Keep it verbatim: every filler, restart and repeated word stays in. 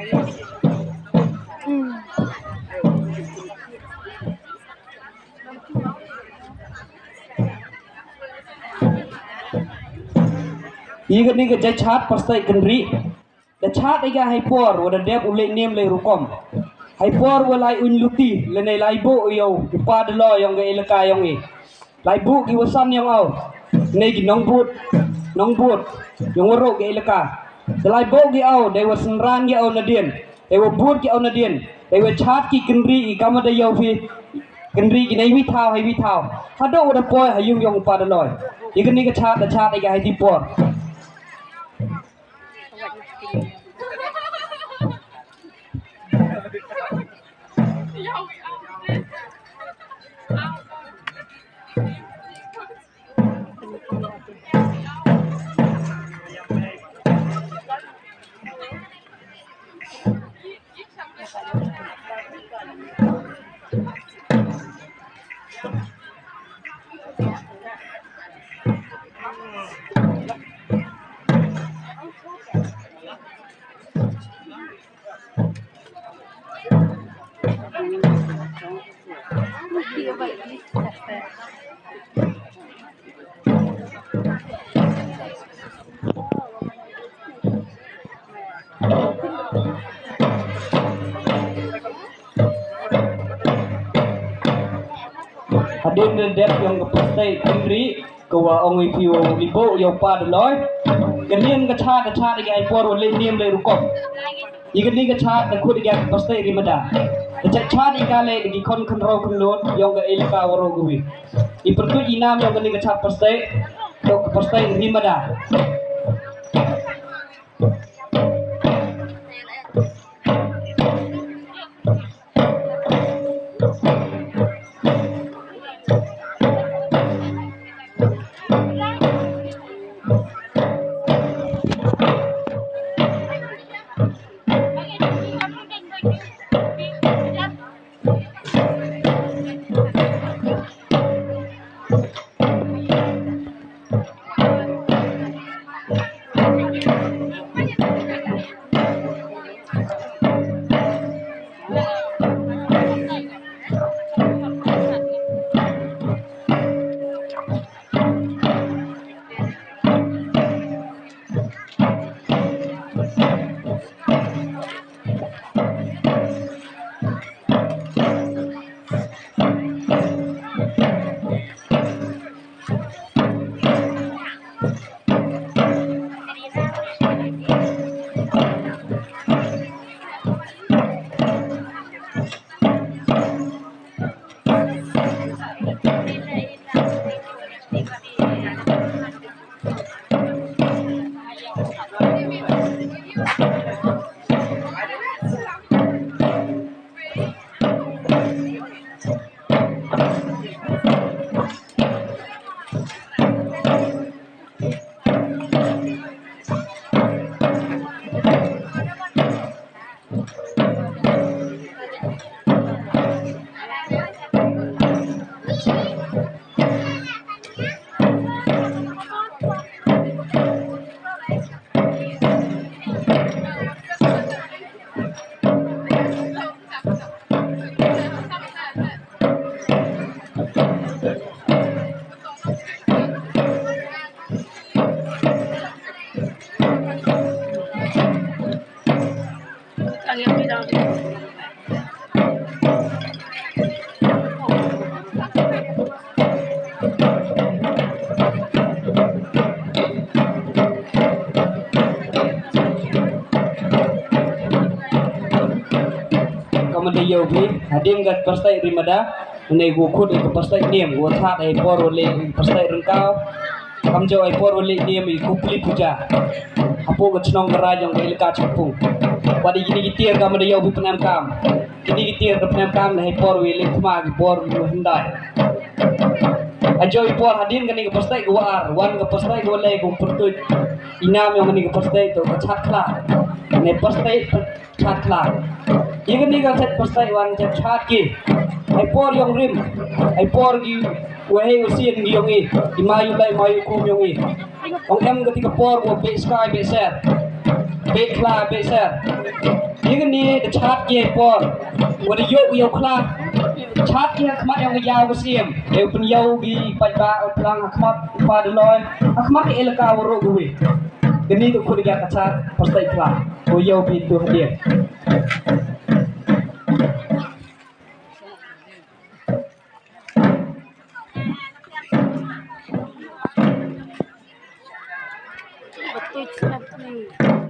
Ïa kane ka jait shad Pastait Kynrih. Da shad ïa ka ha i por wa da dep u leh niam leh rukom. Ha i por wa lai uiñ luti lane lai buh ïa u pa Daloi yong ka elaka yong i. Lai buh ki wa san yong aw. Ne ki nongbud, nongbud yong waroh ka elaka. Da lai buh ki aw, dei wa synran ki aw nadien, dei wa bud ki aw nadien, dei wa shad ki Kynrih i kam wa da ïoh phi. Kynrih ki na iwi thaw ha iwi thaw. Haduh wa da poi ha yung yong u pa Daloi. Ïa kane ka shad da shad ïa ka ha i por. Hadien da dep yong ka Pastait Kynrih, ka wa ong i phi wa u libo yow pa Daloi. Ka niam ka shad da shad ïa ka ha i por wa leh niam leh rukom. Ïa kane ka shad da khut ïa ka Pastait Ri Mada. Da shad shad ïa ka leh da ki khon khynraw khynlut yong ka elaka waroh kawi. I pyrtuid i nam yong kane ka shad Pastait, to ka Pastait Ri Mada. Ka mada ïoh phi, hadien ka Pastait Ri Mada, ne ko khut ka Pastait Niam, ko that ai por wa leh Pastait Ryngkaw. Kam jooh ai por wa leh niam i Kupli Puja. Hapoh ka chnong ka raij jong ka elaka Chakpung. Wat i kini ki tiar ka mada ïoh phi pynemkam. Kini ki tiar ka pynemkam la hai por wa leh thma ki por wa hyndai. Ajo i por hadien kani ka Pastait ka wa ar, wan ka Pastait ka wa leh ko pyrtuit. I nam jong kani ka Pastait to ka Chatkhlad. Ne Pastait Chatkhlad. Ïa kani ka Chat Pastait wan Chat Chat ki. Hai por yong rim. Hai por ki wa hei wa sien ki yong i. Ki mayu lai mayu kum yong i. Ong em kati ka por wa be skai be ser. Beit khla, beit ser. Ïa kane da chad ki por. Wa da ïoh ïa u khla. Chad ki ha khmat ïa u ïa u siem. Ïa u pynïaw ki paidbah u tlang ha khmat pa da loi. Ha khmat ki elaka wa ruh ki wi. Kane ka khun ïa ka chad pyrthei khla. Wa ïa u pyntu hadien.